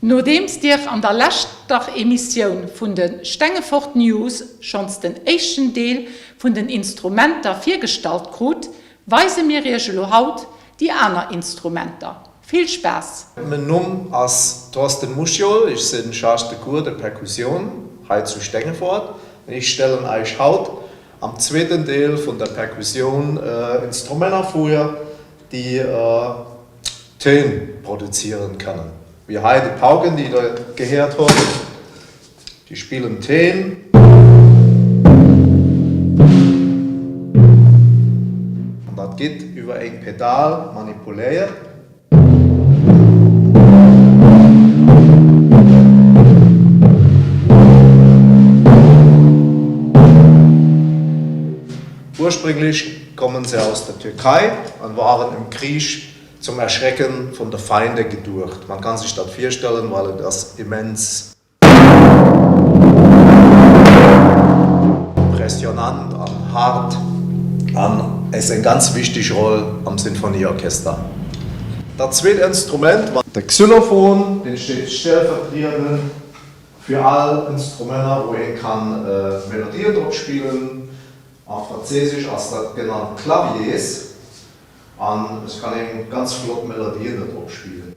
Nodeems Dir an der leschter Emissioun vun de Stengefort News schonns den éischten Deel vun den Instrumenter virgestallt krut, weise mir Iech elo haut déi aner Instrumenter. Vill Spaass! Men Numm ass Thorsten Muschiol, ich sin Charge de Cours de Percussion hei zu Stengefort an ich stellen eich haut am zweeten Deel vun der Percussion Instrumenter fuer, déi Téin produzieren kënnen, wéi hei déi Pauken, déi der gehéiert hutt, déi spillen Téin. An dat gitt iwwer eng Pedal manipuléiert. Ursprünglich kommen se aus der Türkei an waren im Krieg zum Erschrecken von de Feinde geduecht. Man kann sich dat virstellen, weil et ass immens impressionant an hart an es eng ganz wichteg Roll am Sinfonieorchester. Dat zweet Instrument war de Xylophon, deen steet stellvertriedend fir all Instrumenter wou een kann Melodien drop spillen. A Franséisesch ass dat genannt Claviers. An et kann een ganz flott Melodien do drop spillen.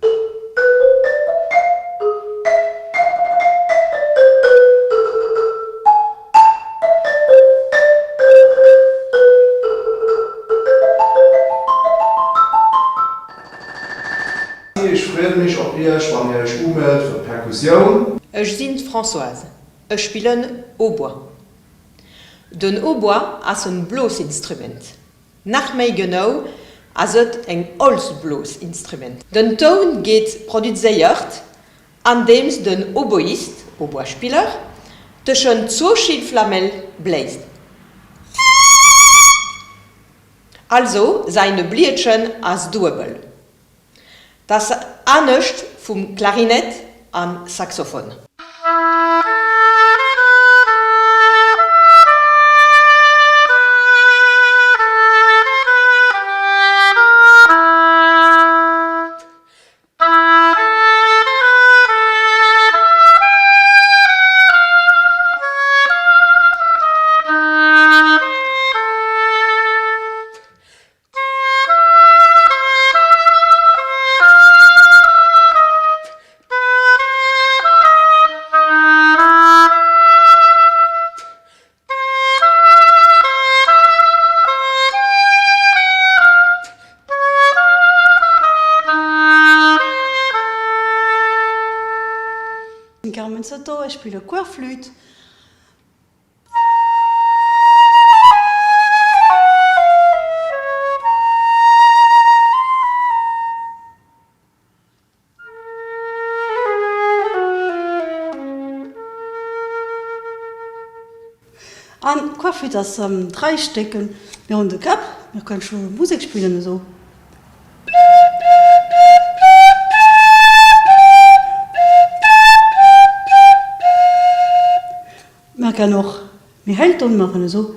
Ech freeën mech op iech wann dir iech umellt fir d'Perkussioun. Ech sinn d'Françoise, ech spillen Hautbois. Den Hautbois ass en Blosinstrument. Nach méi genau ass et eng Holzblosinstrument. Den Toun geet produzéiert andeems den Oboist, Oboispiller, tëschent zwou Schillflamelle bléist. Also säin Blietchen ass duebel. T'ass anescht vum Klarinett an Saxophon. Carmen Soto, ech spille Querflütt. An Querflütt ass 3 Stécken. Mir hunn de Kapp, mir kënnen scho Musek spillen esou. Mer kann och méi hell Toun maachen, esou.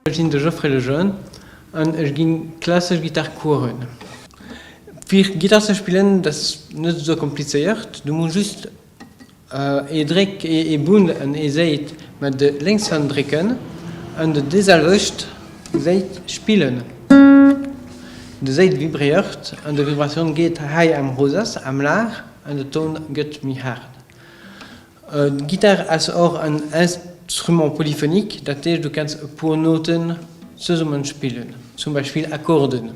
Ech sinn de Geoffrey Lejeune an ech ginn klassesch Gittar Coursen. Fir Gittar ze spillen, dat ass net esou komplizéiert, du muss just ee Dréck, ee Bund an ee Säit mat de lénks Hand drécken an de déiselwecht Säit spillen. De Säit vibréiert an de Vibratioun geet hei am Rosas, am Laach an de Toun gëtt méi haart. D'Gittar ass och en Instrument polyphonique, dat heescht du kanns e puer Nouten zesummen spillen, zum Beispill Akkorden.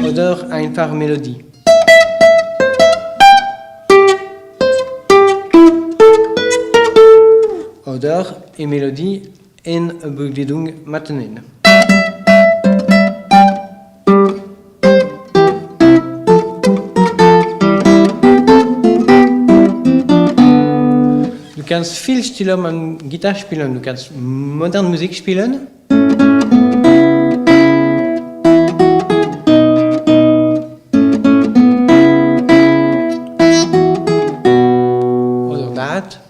Oder einfach. einfach Melodie. Oder e Melodie en e Begleedung mateneen. Du kanns vill Stiller mam Gittar spillen, du kanns modern Musek spillen. Oder dat.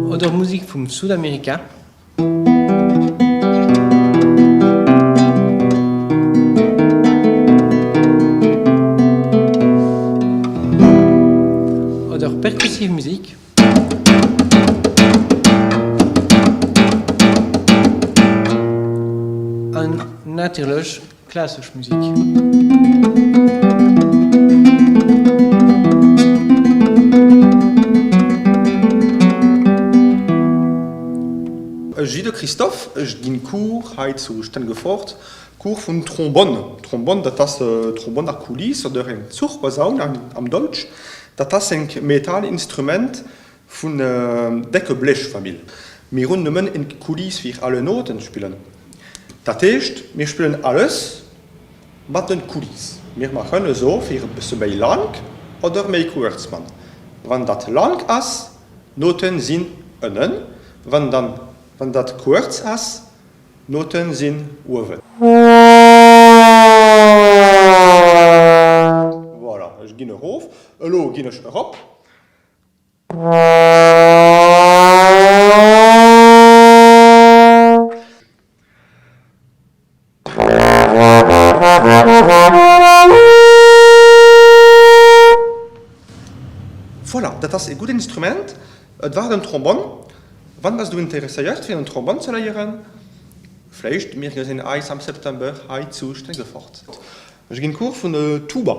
Oder Musik vum Südamerika. Oder perkussiv Musik. An natierlech klassesch Musik. Ech si de Christophe, ech ginn Cours hei zu Stengefort, Cours vun Trombonne. Trombonne, dat ass Trombonne à coulisses oder eng Zuchbasaun am Deutsch. Dat ass eng Metalinstrument vun decke Blechfamill. Mir hunn nëmmen eng Coulisse fir alle Noten spillen. Dat heescht, mir spillen alles mat den Coulisse. Mir maachen esou fir e bësse méi lang oder méi kuerz man. Wann dat lang ass, Noten sinn ënnen, wann dann wann dat kuerz ass, Noten sinn uewen. Voilà, ech ginn erof. Elo ginn ech erop. Voilà, dat ass e gutt Instrument. Et war den Trombonn. Wann bass du interesséiert fir den Trombonn ze léieren? Vléicht mir gesinn eis am September hei zu Stengefort. Ech ginn Cours vun Tuba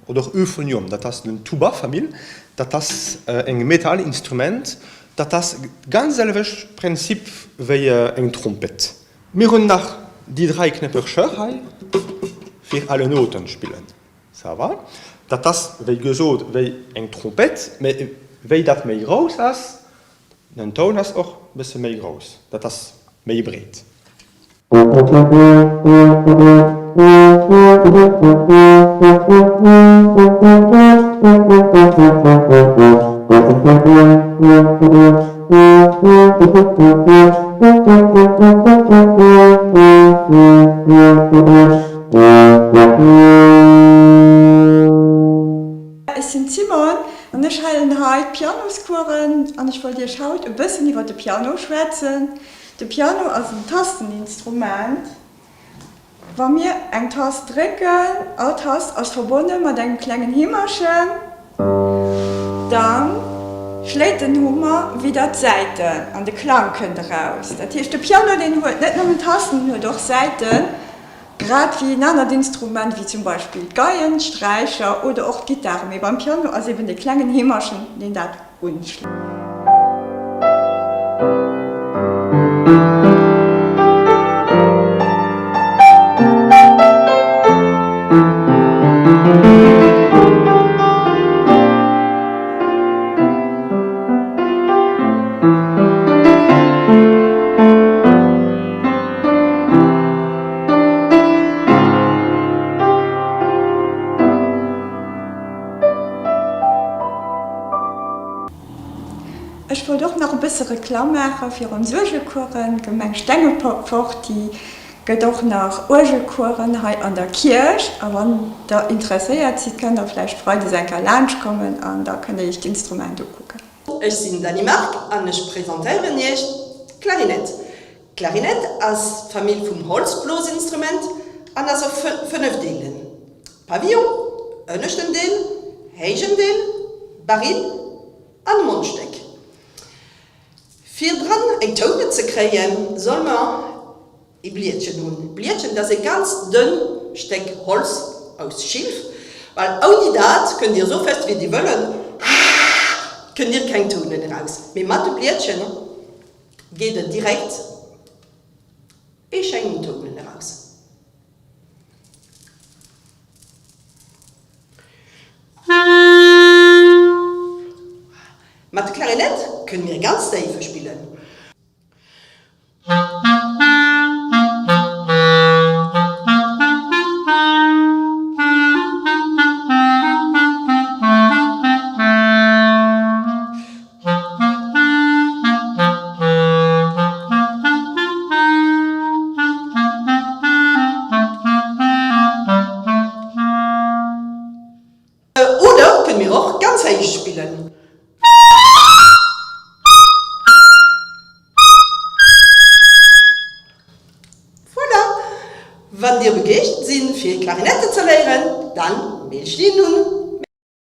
oder Euphonium, dat ass den Tuba-Famill, dat ass eng Metallinstrument, dat ass ganz selwecht Prinzip wéi eng Trompett. Mir hunn nach déi 3 Knäppercher hei fir alle Noten spillen. Ça va. Dat ass wéi gesot wéi eng Trompett, mä wéi dat méi grouss ass, den Toun ass och bësse méi grouss, dat ass méi breet. Ech sinn d'Simone an ech halen hei d'Pianoscoursen an ech wollt iech haut e bëssen iwwer de Piano schwätzen. De Piano ass en Tasteninstrument. Wa mir eng Tast drécken, all Tast ass verbonne mat engem klengen Heemerchen, da schléit den Hummer widder d'Säiten an de Klang kënnt eraus. Dat heescht, de Piano deen huet net nëmmen Tasten, en huet och Säiten. Grad wéi en anert Instrument, wéi zum Beispill d'Geien, d'Sträicher oder och d'Gittare. Mee beim Piano ass eben dee klengen Heemerchen, deen dat unschléit. Ech wollt och nach e bësse Reklamm maache fir ons Uergelcoursen. D'Gemeng Stengefort, déi gëtt och nach Uergelcoursen hei an der Kierch. A wann Der interesséiert sidd, kënnt Der vläicht freides eng Kéier laanschtkommen an da kënnt Der Iech d'Instrument ukucken. Ech sinn Dany Margue an ech presentéieren Iech d'Klarinett. D'Klarinett ass d'Famill vum Holzblosinstrument an ass op 5 Deelen, Pavillon, ënneschten Deel, héijen Deel, Baril an Mondstéck. Fir dran eng Toune ze kréien, soll mer ee Blietchen hunn. Blietchen, dat ass e ganz dënn Stéck Holz aus Schilf. Well ouni dat kënnt Dir esou fest wéi Dir wëllen, kënnt Dir keng Tounen eraus. Mee mat de Blietchen geet et direkt ee schéinen Tounen eraus. Mat de Klarinett kënne mir ganz déif spillen. Oder kënne mir och ganz héich spillen. Voilà! Wann dir begeeschtert sinn fir Klarinette ze léieren, dann mellt iech un!